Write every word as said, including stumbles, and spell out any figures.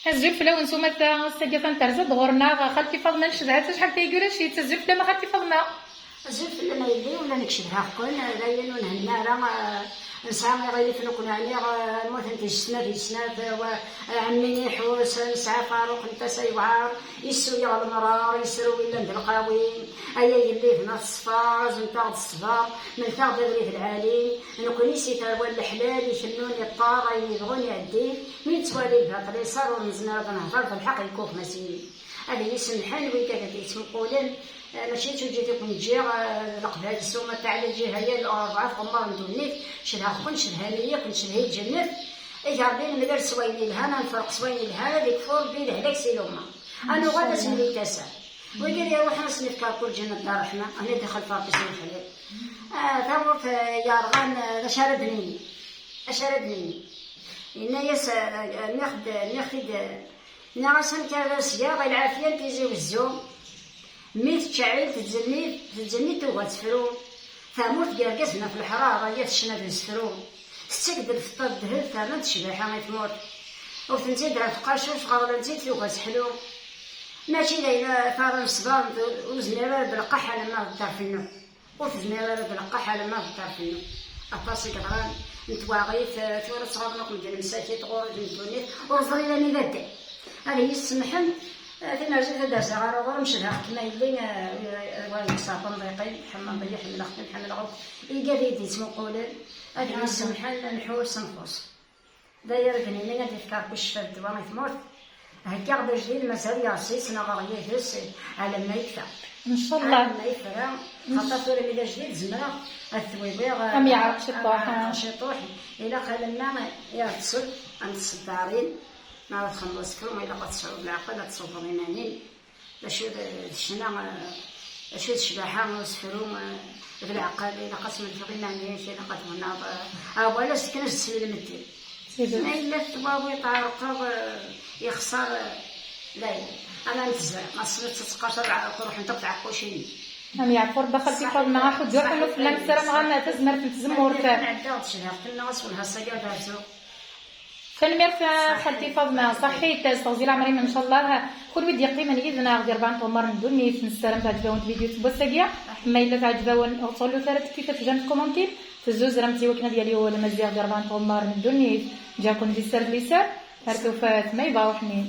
Azul fell-awen s umata, ass-agi atan terza-d ɣur-neɣ xalti Faḍma, ncedha-tt acḥal tayeggra-c. Azul fell-am a xalti Faḍma. Azul fell-am a yelli, ula nekk cedhaɣ-ken, d ayen ur nhenna ara, eh, nesɛa iɣilifen akk neɛniɣ, eh, mmuten di snat di snat, eh, wa- eh, ɛemmi-nni iḥus, eh, nesɛa Faruq n tasa yewɛer, yessuyeɣ lemrar, yesru illan d lqawi, ay a yelli bna ṣṣber, azen-taɣ-d ṣṣber, mlet-aɣ-d abrid lɛali, nekkni si tarwa n leḥlal, ikennun iṭṭar, ayen yebɣun iɛeddi, mi nettwali lbaṭel iṣar ur nezmir ad nehder d lḥeqq yekuf ma s yimi. Ad iyi-semḥen wigad ad yettmuqulen, eh, mačči d tuǧǧit i ken-ǧǧiɣ, eh, leqbal s umata ɛla lǧiha yal rebɛa tɣemmar n ddunit, cedhaɣ-ken, cedhan-iyi, ken-cedhi lǧennet. Iger di nemlal s wayen ilhan, ad nferq s wayen ilhan, ad ikfu Rebbi lehlak si lumma. Ad nuɣal asmi d tasa. Wigi ad iruḥen ad s-nefk akk lǧennet d ṛṛeḥma, ad d-ixelf Rebbi s lexlal. Ah, tamurt, eh, yerɣan, eh, d acu ara d-nini? Acu ara d-nini? Yenna-yas, eh, nniɣ-d, nniɣ-t-id, eh, nniɣ-as amek ara s-geɣ i lɛafya n Tizi Wezzu, mi tettceɛɛil tettzenni, tettzenni tuga tefru, tamurt n yergazen ɣef leḥrara, yat ccna d usefru, tettak-d lfeṭṭa d ddheb, terna-d ccbaḥa i tmurt, ur tent-id ɣef qacur, tɣerla-tt-id tuga teḥlu, mačči d ayen ara taɣen ṣṣber, ur nezmir ara d lqaḥ alamma d ddar fennu. Ur tezmir ara d lqaḥ alamma d ṭṭerf-nni. Aṭas i yeḍran n twaɣit, eh, tura ttɣaḍen akk medden msakit ɣur-i d ddunit, ur ẓrin anida ddan. Ad iyi-ssemḥen, eh, timerjit ad d-rziɣ ara ɣur-m, cedhaɣ-kem a yelli, eh, eh, wa deg ṣṣerf umḍiqin, ḥemmleɣ-iyi, ḥemmleɣ-kem, ḥemmleɣ akk igad i d-yettmuqulen, ad iyi-ssemḥen, ad nḥu s nxuṣ. D aya ara d-nini, ad d-ifk Ṛebbi ccfa d ddwa i tmurt. Heggaɣ-d ajdid, mazal yerṣi, ssneɣ yid-s alamma yekfa. Ncallah. Alamma yefra, xaṭer tura mi d ajdid zemreɣ ad t-wiwiɣ. Am yeɛreq ciṭuḥ, am yeɛreq ciṭuḥ. Ilaq alamma yerṣel, am tseddarin, ma ara txemmeḍ asefru, ma ilaq ad tesɛuḍ leɛqel, ad tṣubbeḍ iman-im. D acu d d ccna, eh, d acu d ccbaḥa n usefru, eh, d leɛqel, ilaq ad tmellkeḍ iman-ik, ilaq ad twennaḍ, eh, awal as-d kan ad s-tesli lmeddi. Ma yella tettwawiḍ tɛerqeḍ, eh, yexṣer, eh, dayen. Ama am tezra, ma tessneḍ ad tettqacer, ruḥent akk tɛeqqucin-nni. Am yeɛfu Rebbi a xalti Faḍma, aḥuddu aḥunu fell-am, ssarameɣ-am tazmert n tzemmurt. Nɛedda ɣer tecehrirt-nneɣ, aswelha-s-agi ad rzuɣ. Tanemmirt a xalti Faḍma, ṣaḥit, s teɣzi leɛmer-im ncallah. Kunwi d-yeqqimen yid-neɣ di rebɛa n tɣemmar n ddunit, nessaram teɛǧeb-awen tvidyut n wass-agi. Ma yella teɛǧeb-awen, ur ttɣellut ara tekki tafejra n tkumantin, tezzuzrem-tt i wakken ad yali wawal amaziɣ di rebɛa n tɣemmar n ddunit. Ǧǧiɣ-ken di sser d liser, ar tufat ma yebɣa uḥnin.